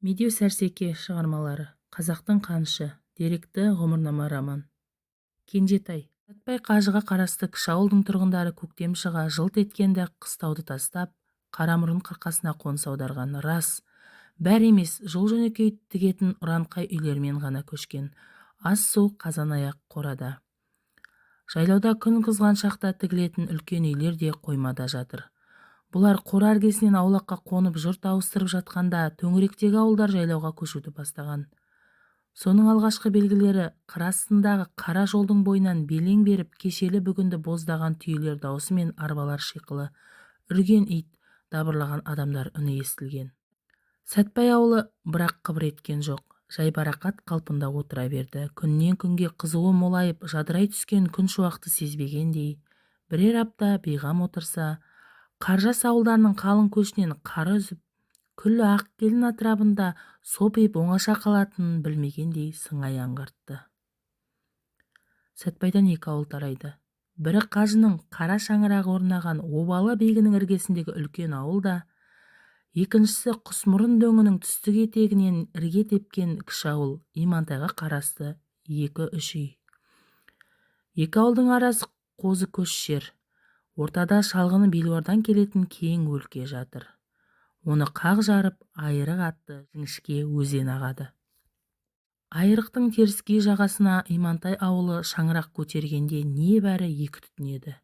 Медеу Сәрсеке шығармалары. Қазақтың қанышы. Деректі ғұмырнама роман. Кенжетай. Сәтбай қажыға қарасты кіші ауылдың тұрғындары көктем шыға жылт еткенде қыстауды тастап, Қарамұрын қырқасына қоныс аударған. Рас, бәрі емес, жол-жөнекей тігетін ұранқай үйлермен ғана көшкен. Ас-су қазан-аяқ қорада. Жайлауда күн қызған шақта тігілетін үлкен үйлер де қоймада жатыр. Бұлар қора іргесінен аулаққа қонып жұрт ауыстырып жатқанда төңіректегі ауылдар жайлауға көшуді бастаған. Соның алғашқы белгілері қыр астындағы қара жолдың бойынан белең беріп кешелі бүгінді боздаған түйелер даусы мен арбалар шиқылы, үрген ит, дабырлаған адамдар үні естілген. Сәтбай ауылы бірақ қыбыр еткен жоқ. Жайбарақат қалпында отыра берді. Күннен күнге қызуы молайып, жадырай түскен күн шуақты сезбегендей, бірер апта бейғам отырса, Қаржас ауылдарының қалың көшінен қар үзіп, күллі Ақкелін атырабында сопиып оңаша қалатынын білмегендей сыңай аңғартты. Сәтбайдан екі ауыл тарайды. Бірі қажының қара шаңырағы орнаған обалы биігінің іргесіндегі үлкен ауыл да, екіншісі Құсмұрын дөңінің түстік етегінен ірге тепкен кіші ауыл, Имантайға қарасты екі-үш үй. Екі ауылдың арасы қозы көш жер. Ортада шалғыны белуардан келетін кең өлке жатыр. Оны қақ жарып, Айырық атты жіңішке өзен ағады. Айырықтың теріскей жағасына Имантай ауылы шаңырақ көтергенде небәрі екі түтін еді.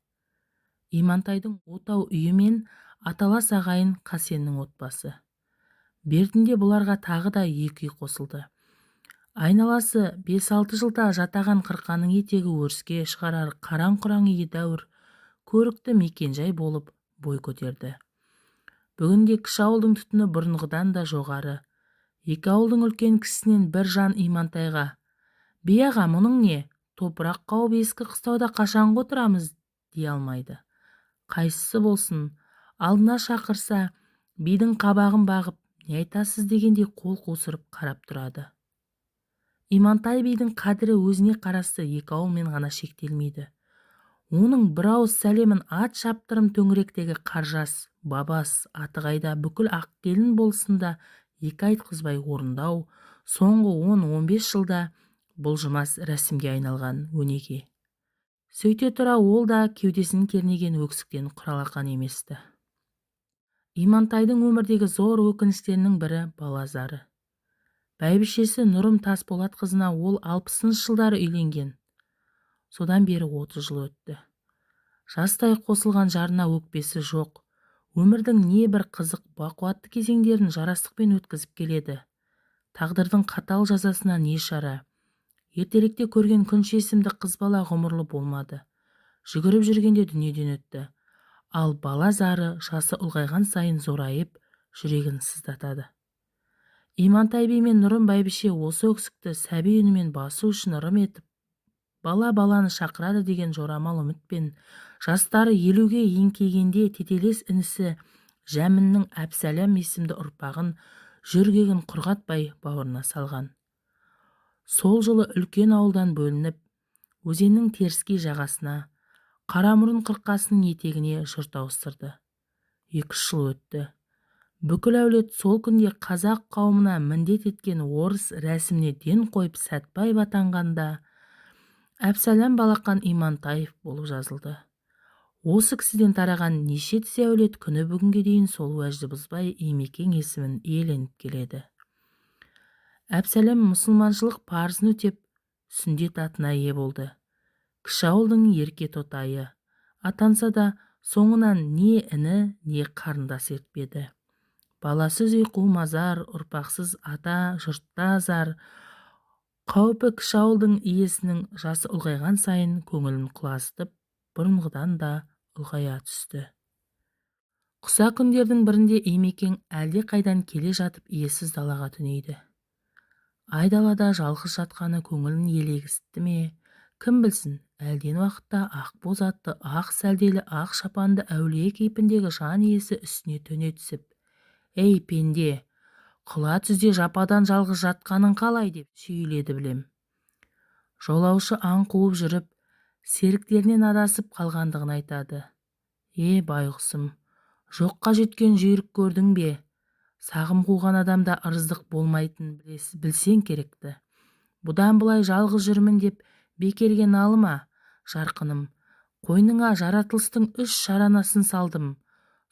Имантайдың отау үйі мен аталас ағайын Қасеннің отбасы. Бертінде бұларға тағы да екі үй қосылды. Айналасы 5-6 жылда жатаған қырқаның етегі өріске шығарар қараң-құраң едәуір көрікті мекенжай болып бой көтерді. Бүгінде кіші ауылдың түтіні бұрынғыдан да жоғары. Екі ауылдың үлкен кісісінен бір жан Имантайға: "Би аға, мұның не? Топырақ қауып ескі қыстауда қашанғы отырамыз?" дей алмайды. Қайсысы болсын, алдына шақырса, бидің қабағын бағып, не айтасыз дегендей қол қусырып қарап тұрады. Имантай бидің қадірі өзіне қарасты екі ауылмен ғана шектелмейді. Оның бір ауыз сәлемін ат шаптырым төңіректегі Қаржас, Бабас, Атығайда бүкіл Ақкелін болысында екі айтқызбай орындау соңғы 10-15 жылда бұлжымас рәсімге айналған өнеге. Сөйте тұра ол да кеудесін кернеген өксіктен құралақан емес-ті. Имантайдың өмірдегі зор өкініштерінің бірі бала зары. Бәйбішесі Нұрым Тасболат қызына ол 60 жылдары үйленген. Содан бері 30 жыл өтті. Жастай қосылған жарына өкпесі жоқ. Өмірдің не бір қызық бақуатты кезеңдерін жарастықпен өткізіп келеді. Тағдырдың қатал жазасына не шара. Ертеректе көрген Күнші есімді қыз бала ғұмырлы болмады. Жүгіріп жүргенде дүниеден өтті. Ал бала зары жасы ұлғайған сайын зорайып, жүрегін сыздатады. Имантай би мен Нұрым бәйбіше осы өксікті сәби үнімен басу үшін ырым етіп, бала баланы шақырады деген жорамал үмітпен жастары 50-ге еңкейгенде тетелес інісі Жәміннің Әпсәлем есімді ұрпағын жөргегін құрғатпай бауырына салған. Сол жылы үлкен ауылдан бөлініп, өзеннің теріскей жағасына, Қарамұрын қырқасының етегіне жұрт ауыстырды. 2 жыл өтті. Бүкіл әулет сол күнде қазақ қауымына міндет еткен орыс рәсіміне ден қойып Сәтбаев атанғанда Әпсәлем балақан Имантаев болып жазылды. Осы кісіден тараған неше тізе әулет күні бүгінге дейін сол уәжді бұзбай Имекең есімін иеленіп келеді. Әпсәлем мұсылманшылық парызын өтеп, сүндет атына ие болды. Кіші ауылдың ерке тотайы атанса да соңынан не іні, не қарындас ертпеді. Баласыз үй қу мазар, ұрпақсыз ата жұртта азар. Қаупі кіші ауылдың иесінің жасы ұлғайған сайын көңілін құлазытып, бұрынғыдан да ұлғая түсті. Құса күндердің бірінде Имекең әлде қайдан келе жатып иесіз далаға түнейді. Айдалада жалғыз жатқаны көңілін елегізтті ме, кім білсін, әлден уақытта ақ боз атты, ақ сәлделі, ақ шапанды әулие кейпіндегі жан иесі үстіне төне түсіп, «Ей, пенде, құла түзде жападан жалғыз жатқаның қалай?» деп шүйіледі білем. Жолаушы аң қуып жүріп, серіктерінен адасып қалғандығын айтады. «Е, байғұсым, жоққа жеткен жүйрік көрдің бе? Сағым қуған адамда ырыздық болмайтынын білсең керекті. Бұдан былай жалғыз жүрмін деп бекерге налыма, жарқыным. Қойныңа жаратылыстың 3 шаранасын салдым.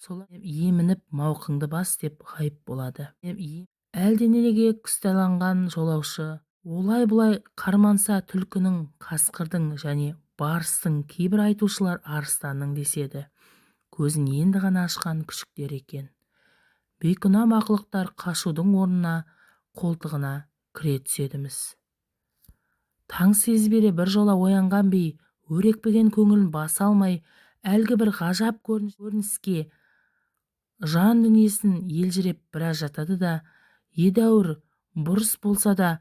Сол емініп мауқыңды бас деп ғайып болады. Әлденеге күстәланған жолаушы олай-бұлай қарманса түлкінің, қасқырдың және барыстың, кейбір айтушылар арыстанның деседі. Көзін енді ғана ашқан күшіктер екен. Бейкүнә мақұлықтар қашудың орнына қолтығына кіре түседіміз. Таң сезбелі бір жола оянған би өрекпіген көңілін баса алмай, әлгі бір ғажап көрініске жан дүниесін елжіреп біраз жатады да, едәуір бұрыс болса да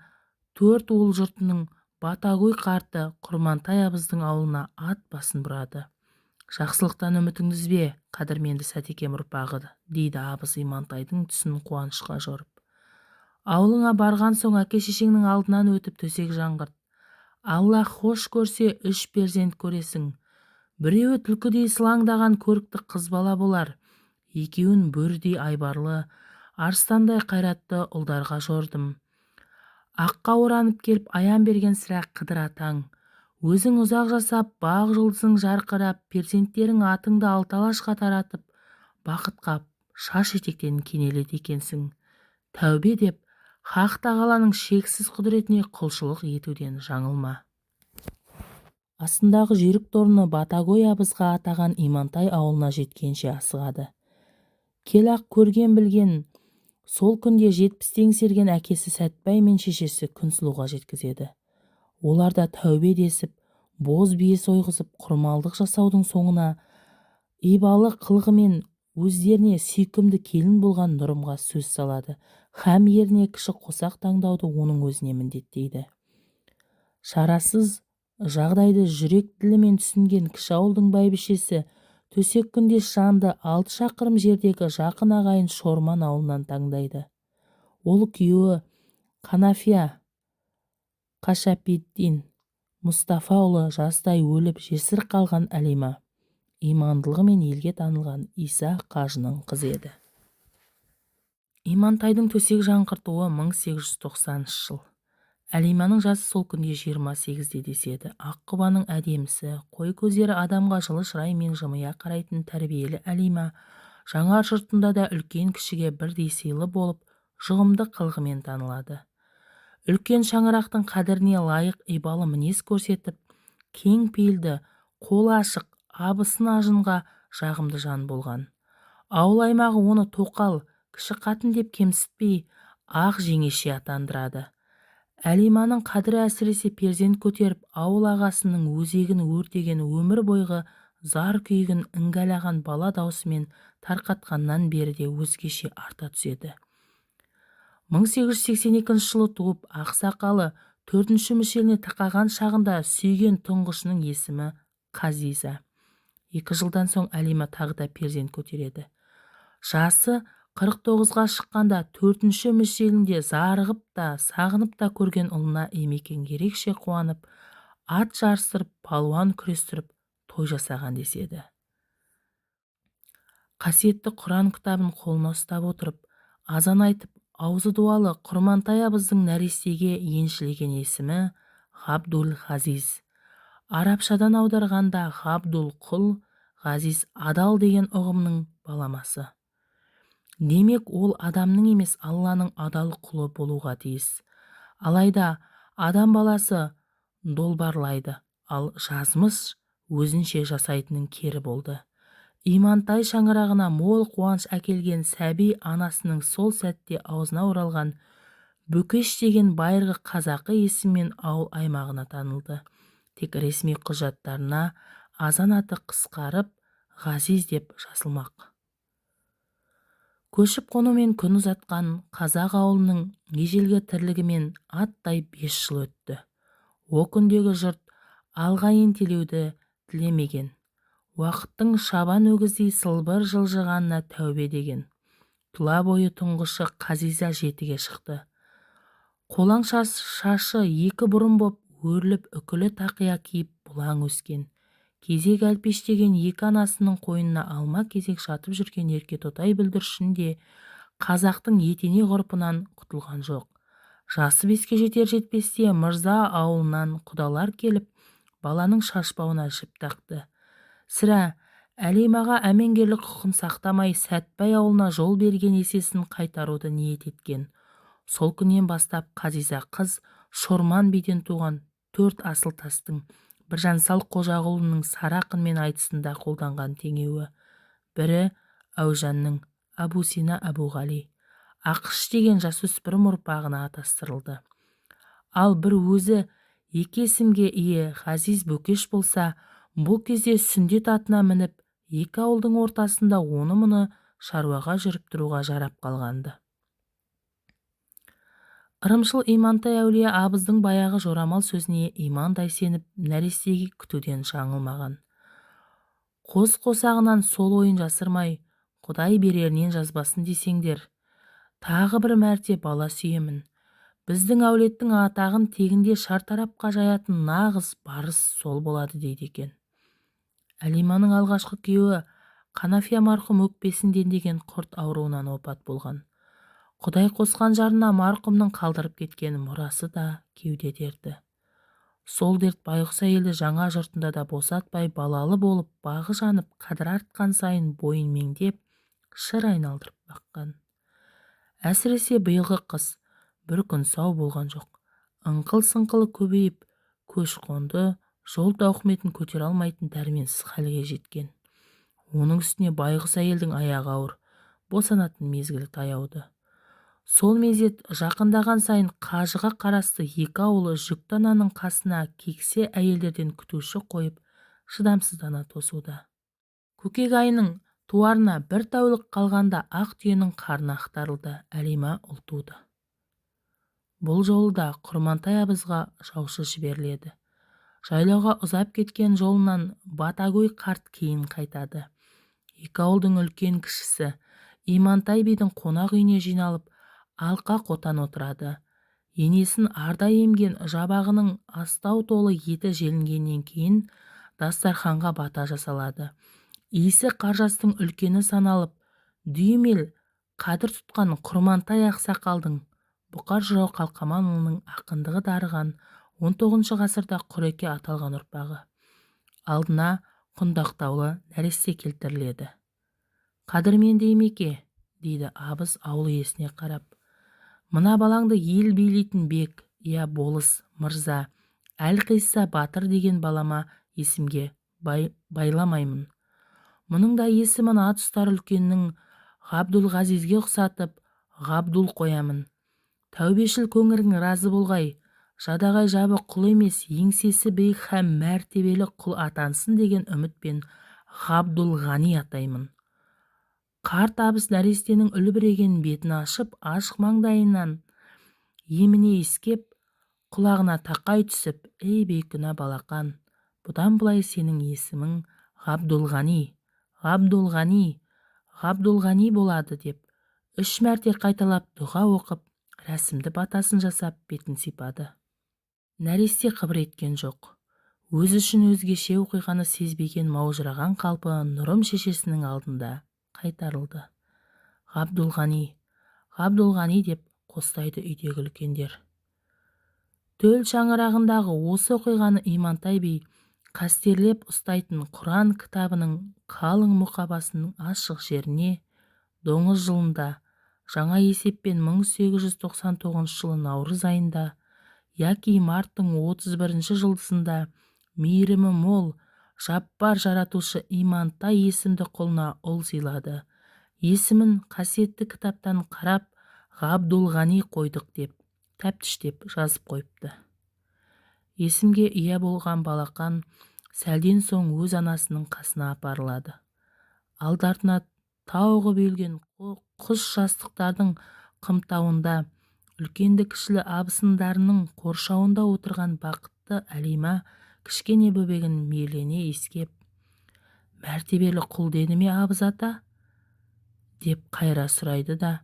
4 уыл жұртының батагөй қарты Құрмантай абыздың ауылына ат басын бұрады. Жақсылықтан үмітіңді үзбе, қадірменді Сәтекем ұрпағы, дейді абыз Имантайдың түсін қуанышқа жорып. Ауылыңа барған соң әке-шешеңнің алдынан өтіп төсек жаңғырт. Алла хош көрсе 3 перзент көресің. Біреуі түлкідей сылаңдаған көрікті қыз бала болар, екеуін бөрідей айбарлы, арыстандай қайратты ұлдарға жордым. Аққа оранып келіп аян берген сірә Қыдыр атаң. Өзің ұзақ жасап, бақ жұлдызың жарқырап, перзенттерің атыңды алты алашқа таратып, бақытқа шаш етектен кенеледі екенсің. Тәубе деп, Хақ тағаланың шексіз құдіретіне құлшылық етуден жаңылма. Астындағы жүйрік торыны Батагөй абызға атаған Имантай ауылына жеткенше асығады. Кел-ақ көрген білген сол күнде 70-ті еңсерген әкесі Сәтбай мен шешесі Күнсұлуға жеткізеді. Олар да тәубе десіп, боз бие сойғызып, құрмалдық жасаудың соңына ибалы қылығымен өздеріне сүйкімді келін болған Нұрымға сөз салады. Хәм еріне кіші қосақ таңдауды оның өзіне міндеттейді. Шарасыз жағдайды жүрек тілімен түсінген кіші ауылдың бәйбішесі төсек күндес жанды 6 шақырым жердегі жақын ағайын Шорман ауылынан таңдайды. Ол күйеуі Қанафия Қашапиддин Мұстафаұлы жастай өліп жесір қалған Әлима, имандылығымен елге танылған Иса қажының қызы еді. Имантайдың төсек жаңғыртуы 1890 жыл. Әлиманың жасы сол күнде 28-де деседі. Аққұбаның әдемісі, қой көздері адамға жылы шыраймен жымия қарайтын тәрбиелі Әлима жаңа жұртында да үлкен кішіге бірдей сыйлы болып, жұғымды қылығымен танылады. Үлкен шаңырақтың қадіріне лайық ибалы мінез көрсетіп, кең пейілді, қолы ашық, абысын ажынға жағымды жан болған. Ауыл аймағы оны тоқал, кіші қатын деп кемсітпей, ақ жеңеше атандырады. Әлиманың қадірі әсіресе перзент көтеріп, ауыл ағасының өзегін өртеген өмір бойғы зар күйігін іңгәлаған бала даусымен тарқатқаннан бері де өзгеше арта түседі. 1882 жылы туып, ақсақалы 4-ші мүшеліне тақаған шағында сүйген тұңғышының есімі Қазиза. 2 жылдан соң Әлима тағы да перзент көтереді. Жасы 49-ға шыққанда 4-ші мүшелінде зарығып та, сағынып та көрген ұлына Емекең ерекше қуанып, ат жарыстырып, палуан күрестіріп, той жасаған деседі. Қасиетті Құран кітабын қолына ұстап отырып, азан айтып, аузы дуалы Құрмантай абыздың нәрестеге еншілеген есімі Ғабдул Ғазиз. Арабшадан аударғанда Ғабдул құл, Ғазиз адал деген ұғымның баламасы. Демек, ол адамның емес, Алланың адал құлы болуға тиіс. Алайда адам баласы долбарлайды, ал жазмыш өзінше жасайтынын кері болды. Имантай шаңырағына мол қуаныш әкелген сәби анасының сол сәтте аузына оралған Бөкеш деген байырғы қазақы есіммен ауыл аймағына танылды. Тек ресми құжаттарына азан аты қысқарып, Ғазиз деп жазылмақ. Көшіп қонумен күн ұзатқан қазақ ауылының ежелгі тірлігімен аттай 5 жыл өтті. О күндегі жұрт алға ентелеуді тілемеген. Уақыттың шабан өгіздей сылбыр жылжығанына тәубе деген. Тұла бойы тұңғышы Қазиза 7-ге шықты. Қолаң шашы 2 бұрым боп өріліп үкілі тақия киіп бұлаң өскен. Кезек әлпештеген екі анасының қойнына алма кезек жатып жүрген ерке тотай бүлдіршін де Қазақтың етене ғұрпынан құтылған жоқ. Жасы 5-ке жетер-жетпесте мырза ауылынан құдалар келіп, баланың шашбауына жіп тақты. Сірә, Әлимаға әмеңгерлік құқын сақтамай Сәтбай ауылына жол берген есесін қайтаруды ниет еткен. Сол күннен бастап Қазиза қыз Шорман биден туған 4 асыл тастың Біржан-сал Қожағұлының Сары ақынмен айтысында қолданған теңеуі. Бірі Әужанның Әбусина Әбуғали, Ақыш деген жасөспірім ұрпағына атастырылды. Ал бір өзі екі есімге ие Ғазиз Бөкеш болса, бұл кезде сүндет атына мініп, екі ауылдың ортасында оны-мұны шаруаға жүріп тұруға жарап қалғанды. Ырымшыл Имантай әулие абыздың баяғы жорамал сөзіне имандай сеніп, нәрестеге күтуден жаңылмаған. Қос қосағынан сол ойын жасырмай, Құдай берерінен жазбасын десеңдер, тағы бір мәрте бала сүйемін. Біздің әулеттің атағын тегінде шартарапқа жаятын нағыз барыс сол болады дейді екен. Әлиманың алғашқы күйеуі Қанафия марқұм өкпесін дендеген құрт ауруынан опат болған. Құдай қосқан жарына марқұмның қалдырып кеткен мұрасы да кеуде дерті. Сол дерт байғұс әйелді жаңа жұртында да босатпай, балалы болып, бағы жанып, қадір артқан сайын бойын меңдеп, шыр айналдырып баққан. Әсіресе биылғы қыс бір күн сау болған жоқ. Ыңқыл-сыңқылы көбейіп, көш қонды, жол тауқыметін көтере алмайтын дәрменсіз халге жеткен. Оның үстіне байғұс әйелдің аяғы ауыр, босанатын мезгілі таяуды. Сол мезет жақындаған сайын қажыға қарасты екі ауылы жүкті ананың қасына кексе әйелдерден күтуші қойып, шыдамсыздана тосуда. Көкек айының туарына бір тәулік қалғанда ақ түйенің қарны ақтарылды, Әлима ұл туды. Бұл жолы да Құрмантай абызға жаушы жіберіледі. Жайлауға ұзап кеткен жолынан батагөй қарт кейін қайтады. Екі ауылдың үлкен кішісі Имантай бидің қонақ үйіне жиналып, алқа қотан отырады. Енесін арда емген жабағының астау толы еті желінгеннен кейін дастарханға бата жасалады. Иісі қаржастың үлкені саналып, дүйім ел қадір тұтқан Құрмантай ақсақалдың Бұқар жырау Қалқаманұлының ақындығы дарыған 19 ғасырда Құреке аталған ұрпағы. Алдына құндақтаулы нәресте келтіріледі. Қадірменді Имеке, дейді абыз ауыл иесіне қарап. Мына балаңды ел билейтін бек, я болыс, мырза, әлқисса батыр деген балама есімге байламаймын. Мұның да есімін ат ұстар үлкеннің Ғабдулғазизге ұқсатып, Ғабдул қоямын. Тәубешіл көңілің разы болғай, жадағай жабы құл емес, еңсесі биік һәм мәртебелі құл атансын деген үмітпен Ғабдулғани атаймын. Қарт абыз нәрестенің үлбіреген бетін ашып, ашық маңдайынан еміне иіскеп, құлағына тақай түсіп, «Ей бейкүнә балақан, бұдан былай сенің есімің Ғабдулғани, Ғабдулғани, Ғабдулғани болады» деп 3 мәрте қайталап дұға оқып, рәсімді батасын жасап бетін сипады. Нәресте қыбыр еткен жоқ. Өзі үшін өзгеше оқиғаны сезбеген маужыраған қалпы Нұрым шешесінің алдында қайтарылды. Ғабдулғани, Ғабдулғани деп қостайды үйдегі үлкендер. Төл шаңырағындағы осы оқиғаны Имантай би қастерлеп ұстайтын Құран кітабының қалың мұқабасының ашық жеріне доңыз жылында жаңа есеппен 1899 жылы наурыз айында, яки марттың 31 жұлдызында мейірімі мол Жаппар жаратушы Имантай есімді құлына ұл сыйлады. Есімін қасиетті кітаптан қарап Ғабдулғани қойдық деп тәптіштеп жазып қойыпты. Есімге ие болған балақан сәлден соң өз анасының қасына апарылады. Алды-артына тау ғып үйілген құс жастықтардың қымтауында үлкенді-кішілі абысындарының қоршауында отырған бақытты Әлима кішкене бөбегін мейірлене иіскеп, «Мәртебелі құл деді ме абыз ата?» деп қайра сұрайды да,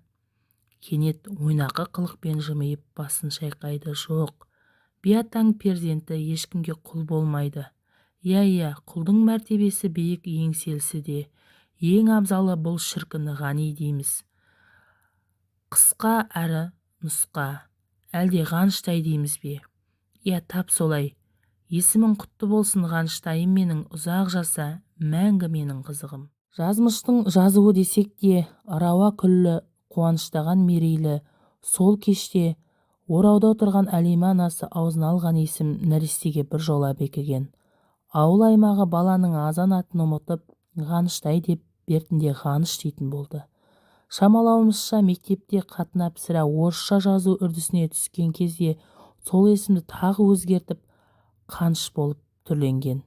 кенет ойнақы қылықпен жымиып басын шайқайды. Жоқ, би атаң перзенті ешкімге құл болмайды. Иә-иә, құлдың мәртебесі биік, еңселісі де. Ең абзалы бұл шіркін Ғани дейміз. Қысқа әрі нұсқа. Әлде Ғаныштай дейміз бе? Иә, тап солай. Есімің құтты болсын, Ғаныштайым менің, ұзақ жаса, мәңгі менің қызығым. Жазмыштың жазуы десек те, рауа күллі қуаныштаған мерейлі сол кеште орауда отырған Әлима анасы аузына алған есім нәрестеге бір жола бекіген. Ауыл аймағы баланың азан атын ұмытып, Ғаныштай деп бертінде Ғаныш дейтін болды. Шамалауымызша, мектепте қатынап сірә орысша жазу үрдісіне түскен кезде сол есімді тағы өзгертіп, Қаныш болып түрленген.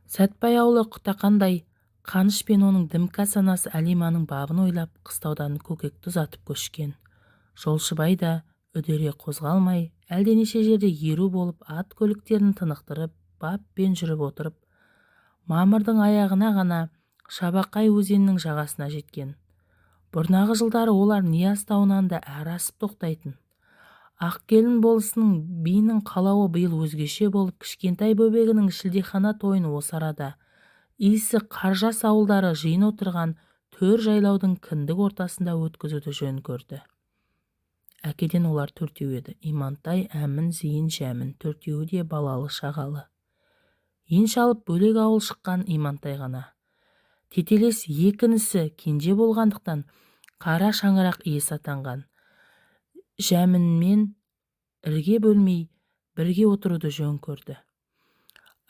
Сәтбай ауылы құтақандай Қаныш пен оның дімкәс анасы Әлиманың бабын ойлап, қыстаудан көкекті ұзатып көшкен. Жолшыбай да үдере қозғалмай, әлденеше жерде еру болып, ат көліктерін тынықтырып, баппен жүріп отырып, мамырдың аяғына ғана Шабақай өзенінің жағасына жеткен. Бұрнағы жылдары олар Нияз тауынан да әрі асып тоқтайтын. Ақкелін болысының биінің қалауы биыл өзгеше болып, кішкентай бөбегінің шілдехана тойын осы арада, иісі Қаржас ауылдары жиын отырған төр жайлаудың кіндік ортасында өткізуді жөн көрді. Әкеден олар төртеу еді: Имантай, Әмін, Зейін, Жәмін, төртеуі де балалы шағалы. Енші алып бөлек ауыл шыққан Имантай ғана. Тетелес екі інісі кенже болғандықтан қара шаңырақ иесі атанған. Жәмінмен ірге бөлмей бірге отыруды жөн көрді.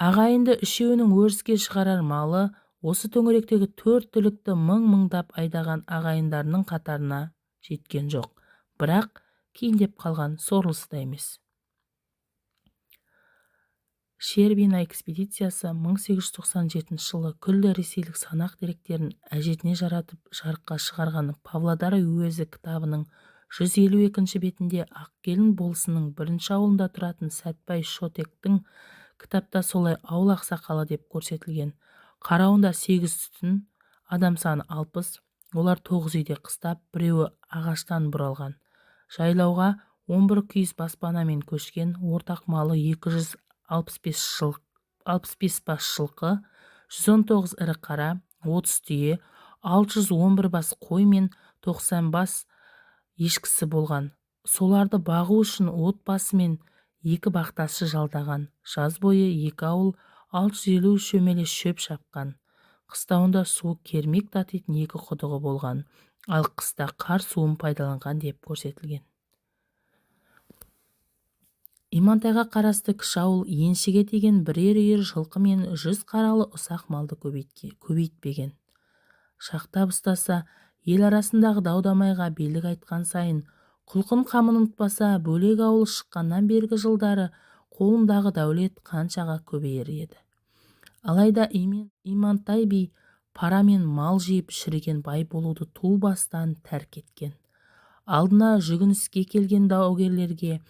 Ағайынды үшеуінің өріске шығарар малы осы төңіректегі төрт түлікті мың-мыңдап айдаған ағайындарының қатарына жеткен жоқ. Бірақ кейіндеп қалған сорлысы да емес. Щербина экспедициясы 1897 жылы күллі ресейлік санақ деректерін әжетіне жаратып жарыққа шығарған Павлодар уезі кітабының 152 бетінде Ақкелін болысының бірінші ауылында тұратын Сәтбай Шотектің кітапта солай ауыл ақсақалы деп көрсетілген. Қарауында 8 түтін, адам саны 60, олар 9 үйде қыстап, біреуі ағаштан бұралған. Жайлауға 11 күйіс баспанамен көшкен, ортақ малы 265 бас жылқы, 119 ірі қара, 30 түйе, 611 бас қой мен 90 бас ешкісі болған. Соларды бағу үшін отбасымен 2 бақташы жалдаған. Жаз бойы екі ауыл 650 шөмеле шөп шапқан. Қыстауында суы кермек татитын 2 құдығы болған, ал қыста қар суын пайдаланған деп көрсетілген. Имантайға қарасты кіші ауыл еншіге тиген бірер үйір жылқы мен 100 қаралы ұсақ малды көбейтпеген. Шақтап ұстаса, ел арасындағы дау-дамайға билік айтқан сайын, құлқын қамын ұмытпаса, бөлек ауыл шыққаннан бергі жылдары қолындағы дәулет қаншаға көбейер еді. Алайда Имантай би пара мен мал жиып шіріген бай болуды ту бастан тәрк еткен. Алдына жүгініске келген даугерлерге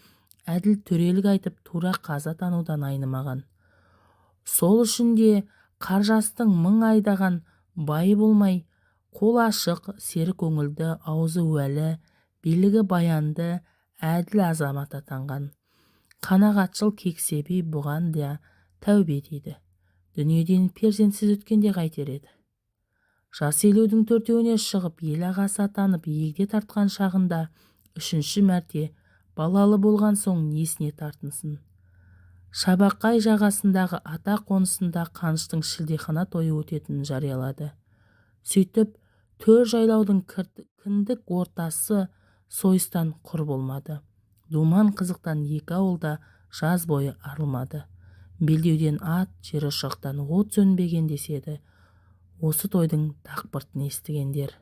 әділ төрелік айтып, тура қаза танудан айнымаған. Сол үшін де Қаржастың мың айдаған байы болмай, қол ашық, сері көңілді, аузы уәлі, билігі баянды, әділ азамат атанған. Қанағатшыл кексе би бұған да тәубе дейді. Дүниеден перзентсіз өткенде қайтер еді. Жас 50-дің төртеуіне шығып, ел ағасы атанып, егде тартқан шағында үшінші мәрте балалы болған соң несіне тартынсын. Шабақай жағасындағы ата қонысында Қаныштың шілдехана тойы өтетінін жариялады. Сөйтіп, төр жайлаудың кіндік ортасы сойыстан құр болмады. Думан қызықтан екі ауылда жаз бойы арылмады. Белдеуден ат, жерошақтан от сөнбеген деседі. Осы тойдың дақпыртын естігендер.